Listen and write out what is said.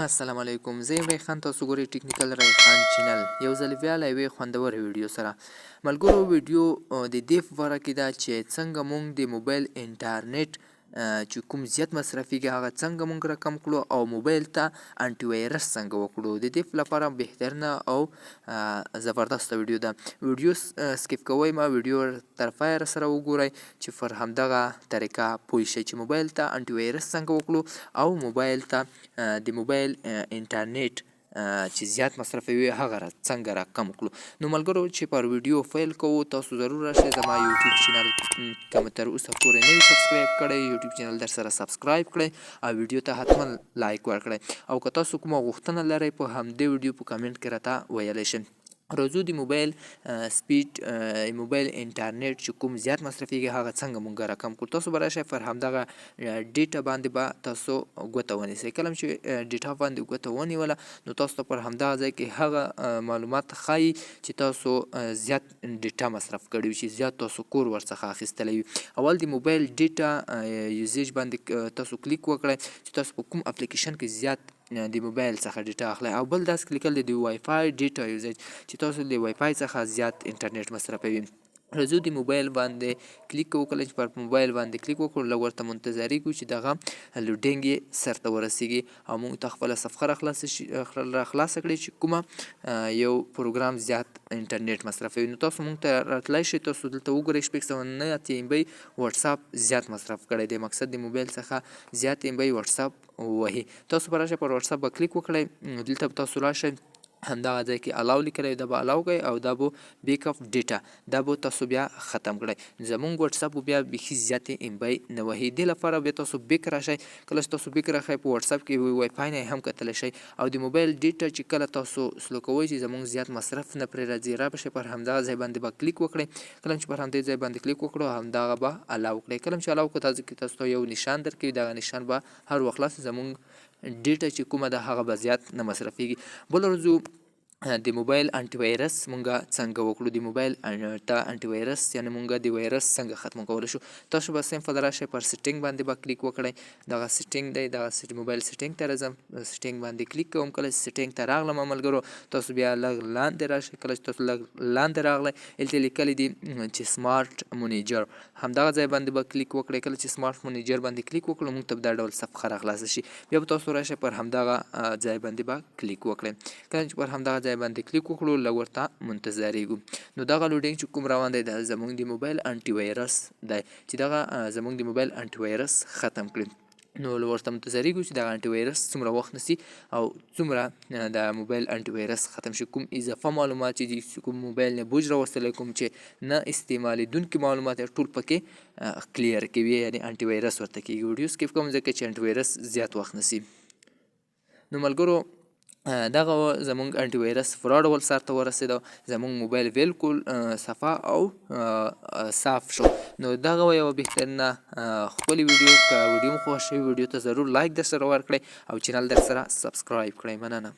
السلام علیکم، زه یم ریحان، تاسو ګورئ ټیکنیکل ریحان چینل. یو ځل بیا له یوې خوندورې ویډیو سره. ملګرو، ویډیو د دې په باره کې ده چې څنګه مونږ د موبایل انټرنیټ چې کوم زیات مصرفیږي، هغه څنګه مونږ راکم کړو او موبایل ته انټي وایرس څنګه وکړو. د دې لپاره بهترینه او زبردسته ویډیو ده. ویډیو skip کوئ ما، ویډیو تر پایه سره وګورئ چې پر همدغه طریقه پوه شئ چې موبایل ته انټي وایرس څنګه وکړو او موبایل ته د موبایل انټرنیټ چې زیات مصرفوي، هغه را څنګه را کم کړو. نو ملګرو، چې پر ویډیو پیل کوو، تاسو ضرور راشئ، زما یوټیوب چینل که مو تر اوسه پورې نه وي subscribe کړی، یوټیوب چینل در سره subscribe کړئ او ویډیو ته حتما like ورکړئ. او که تاسو کومه غوښتنه لرئ په همدې ویډیو، په کمنټ کې راته ویلی شئ. راځو، د موبایل speed، موبایل انټرنیټ چې کوم زیات مصرفیږي، هغه څنګه مونږ راکم کړو؟ تاسو به راشئ، پر همدغه data باندې به تاسو ګوته ونیسئ. کله چې data باندې ګوته ونیوله، نو تاسو ته پر همدغه ځای کې هغه معلومات ښایي چې تاسو زیات data مصرف کړی وي، چې زیات تاسو کور ورڅخه اخیستلی وي. اول د موبایل data usage باندې تاسو کلیک وکړئ چې تاسو په کوم اپلیکیشن کې زیات د موبایل څخه data اخلئ. او بل داسې لیکل د WiFi data usage، چې تاسو د وای فای څخه زیات انټرنیټ مصرفوي. راځو، د موبایل باندې کلیک کوو. کله چې پر موبایل باندې کلیک وکړو، لږ ورته منتظرېږو چې دغه loading یې سرته ورسیږي او موږ ته خپله صفحه راخلاصه کړي چې کومه یو پروګرام زیات انټرنیټ مصرفوي. نو تاسو موږ ته راتلای شئ. تاسو دلته وګورئ، 689 MB واتساپ زیات مصرف کړی دی. مقصد د موبایل څخه زیات MB واتساپ وهي. تاسو به راشئ، پر واتساپ به کلیک وکړئ. دلته به تاسو راشئ، همدغه ځای کې allow لیکلی، دا به allow کوئ او دا به back up data، دا به تاسو بیا ختم کړئ. زمونږ واتساپ بیا بیخي زیاتې MB نه وهي. دې لپاره بیا تاسو back راشئ. کله چې تاسو back راشئ، په واتساپ کې وای فای نه هم کتلی شئ. او د موبایل data چې کله تاسو slow کوئ چې زمونږ زیات مصرف نه پرې راځي، را به شئ، پر همدغه ځای باندې به کلیک وکړئ. کله چې پر همدې ځای باندې کلیک وکړو، همدغه به allow کړئ. کله چې allow کړو، تاسو کې تاسو ته یو نشان درکوي. دغه نشان به هر وخت خلاص، زمونږ data چې کومه ده، هغه به زیات نه مصرفیږي. بل ورځو، د موبایل انټي وایرس مونږه څنګه وکړو؟ د موبایل ته انټي وایرس، یعنی مونږه د وایرس څنګه ختم کولی شو؟ تاسو به simple راشئ، پر setting باندې به کلیک وکړئ. دغه setting دی، دغه موبایل setting ته راځم، setting باندې کلیک کوم. کله چې setting ته راغلم ملګرو، تاسو بیا لږ لاندې راشئ. کله چې تاسو لږ لاندې راغلی، هلته لیکلي دي چې smart manager، همدغه ځای باندې به کلیک وکړئ. کله چې smart manager باندې کلیک وکړو، مونږ ته به دا ډول صفحه راخلاصه شي. بیا به تاسو راشئ، پر همدغه ځای باندې به کلیک وکړئ. کله چې پر همدغه ځای باندې کلیک وکړو، لږ ورته منتظرېږو. نو دغه loading چې کوم روان دی، دا زمونږ د موبایل انټي وایرس دی چې دغه زمونږ د موبایل انټي وایرس ختم کړي. نو ورته منتظرېږو چې دغه انټي وایرس څومره وخت نیسي او څومره د موبایل انټي وایرس ختم شي. کوم اضافه معلومات چې دي، کوم موبایل نه بوج راوستلی، کوم چې نه استعمالېدونکي معلومات، ټول پکې clear کوي، یعنی انټي وایرس ورته کېږي. ویډیو skip کوم ځکه چې انټي وایرس زیات وخت نیسي. نو ملګرو، دغه زمونږ انټي وایرس پوره ډول سرته ورسېده، زمونږ موبایل بالکل صفا او صاف شو. نو دغه یوه بهترینه ښکلې ویډیو. که ویډیو مو خوښه شوې، ویډیو ته ضرور like در سره ورکړئ او چینل در سره subscribe کړئ. مننه.